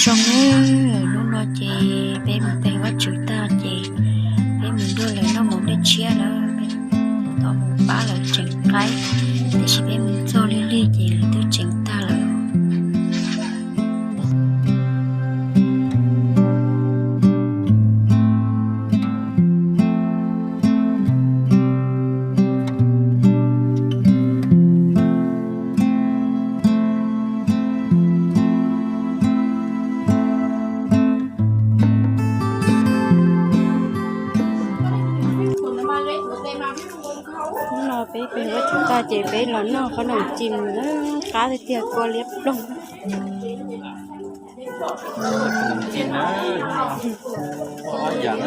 Nyob zoo nawb, hnub no ces peb mus pe Vajtswv tag ces peb mus nrog lawv noj mov nplej tshiab na, peb tau mus pab lawv tseev qaib, tiam sis peb mus txog lig lig ces lawv twb tseev tag lawm. Hnub no peb pe Vajtswv tag ces peb los noj qhob noom cim na, qab tiag tiag kua liab ploog. Coob lawv yog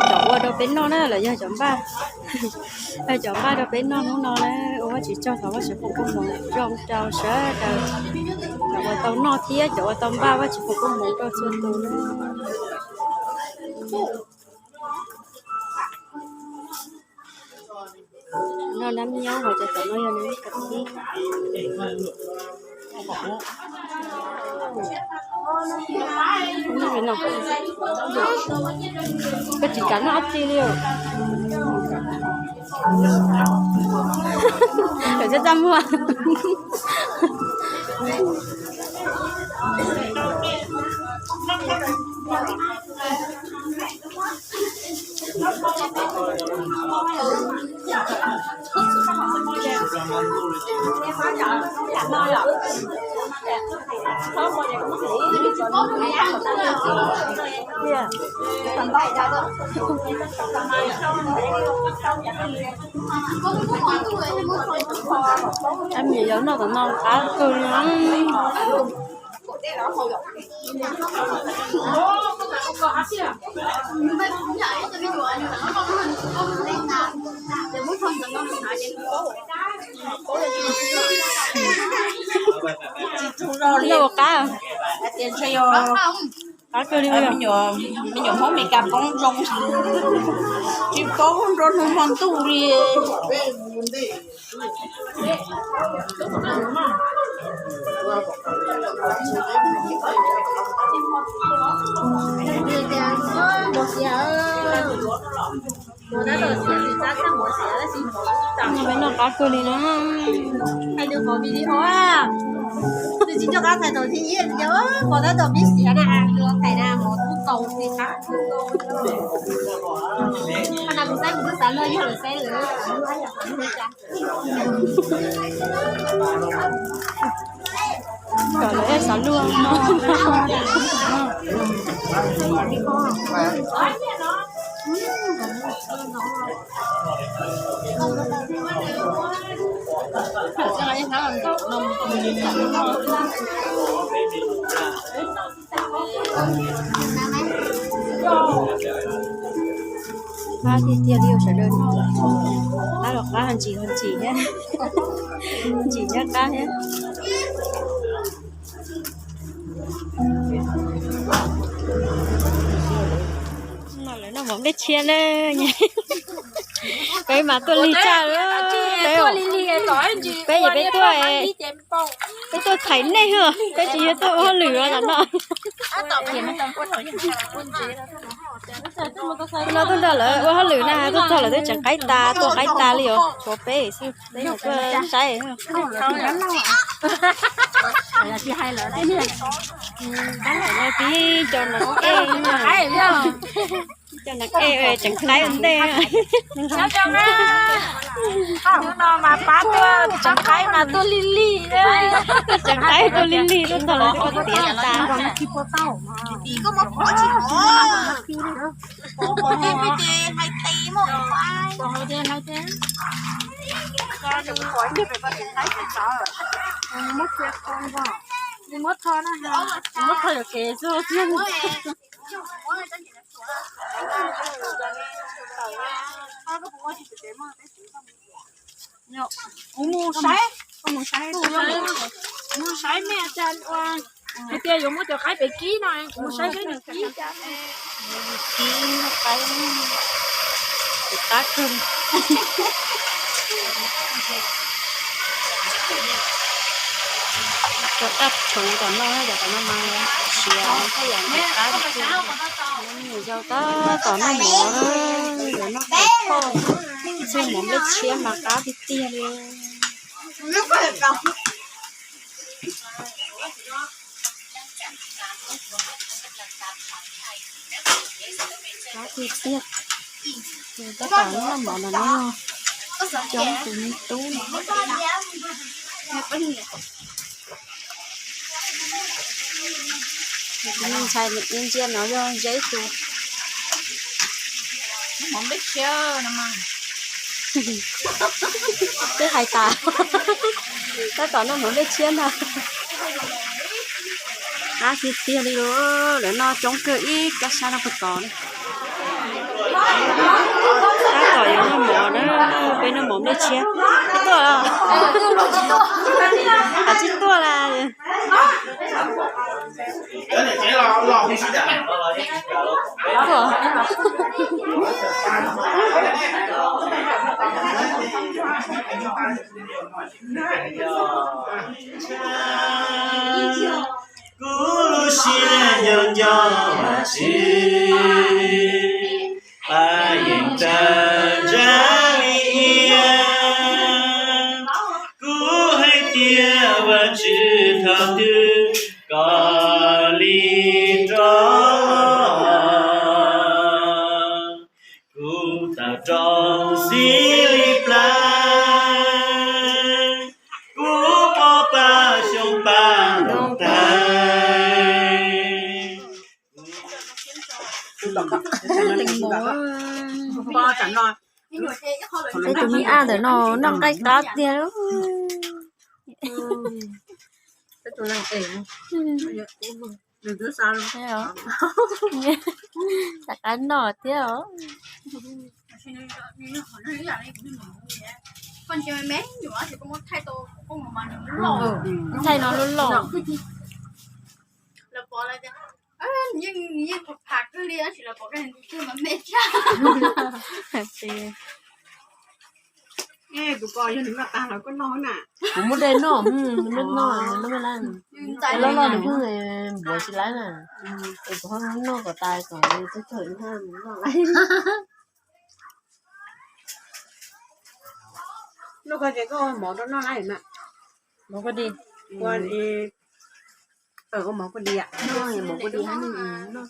cov ua rau peb noj na, lawv yog cov npaj, yog cov npaj rau peb noj hnub no na. Ua Vajtswv tsaug, thov Vajtswv foom koob hmoov zoo rau sawv daws, cov uas tau noj thiab cov uas tau npaj, Vajtswv foom koob hmoov rau txhua tus na. No nab nyob hos cov tom no yog nab kav tib. Koj tsis kam noj dab tsi li os. Cov txaj muag. Ab, me nyuam yaus noj tom no qab kawg li. Noj ua qab, qab kawg li. Me nyuam Hmoob Mes Kas poob zoo, tsis paub nrog nws hmo ntuj li. Noj qab kawg li na. Hais lus qhov video, nws tsis nco qab thaij thaum thib ib, pom tab tom pib xiav na, luag thaij na mov tub tau xi qab. Qhov no kuv saib kuv twb xav luag, yog lawv saib lawv kom lawv xav luag. Qab tiag tiag li sawv daws noj. Qab los qab, ntsim los ntsim thiab. Ntsim thiab qab thiab. No lawv noj mov nplej tshiab na. Peb mas tuaj lig tshaj. Peb, peb es peb tuaj, peb tuaj thaiv nej, peb tsis yog tuaj ua hauj lwm os tam no. No tuaj nrog lawv ua hauj lwm na, tuaj txog lawv twb tseev qaib tas, tua qaib tas li os, tshuav peb xwb, peb tuaj saib. Tib co nas ej, co nas ej tseev qaib ua ntej. Hnub no mas pab tuaj tseev qaib mas tuaj lig lig, tseev qaib tuaj lig lig, tuaj txog lawv twb tiav tas. Muab tho na, muab tho yuam kev xwb. Kuv mus saib, kuv mus saib me as ua, hais tias yuav muab cov qaib pem kib no, kuv mus saib saib nws kib. Kib qaib, qab kawg. Rau dab tshauv tom no, tom no mas siav, yam qab tiag. Yus yau tab tom noj mov na, yuav noj qos phoj, txog mov nplej tshiab mas qab tiag tiag li. Qab tiag tiag. Tab tom noj mov no no, coob tus me tub no. Tus me ntxhais ntsia no yog Zeb tus. Twb hais tas, tab tom noj mov nplej tshiab ntag. Qab tiag tiag li lawm, lawv noj coob kawg ib kab sab no puag tod. Tab tom yuav noj mov na, peb noj mov nplej tshiab. Tuaj, kav tsij tuaj las. Kuv lub siab nco nco Vajtswv, pab yeej tsa ntsa li iab. Kuv hais tias Vajtswv thaum twg koj li rov los, kuv tawm rau xib li plaws, kuv pab pab xyoo pab ntoo tag. Peb tus me ab ntawm no noj nqaij qab tiag. Rov qab noj thiab os. Thaij no lub loj. Kuv muab dej noj, noj loj loj nws pheej npuav tsis laib na. Es kuv ho noj kom tas kom nws txawj txawj noj lawm. Noj koj ces koj ua mov rau noj lawm na. Mov koj di. Ua, ua mov koj di, noj mov koj di, noj.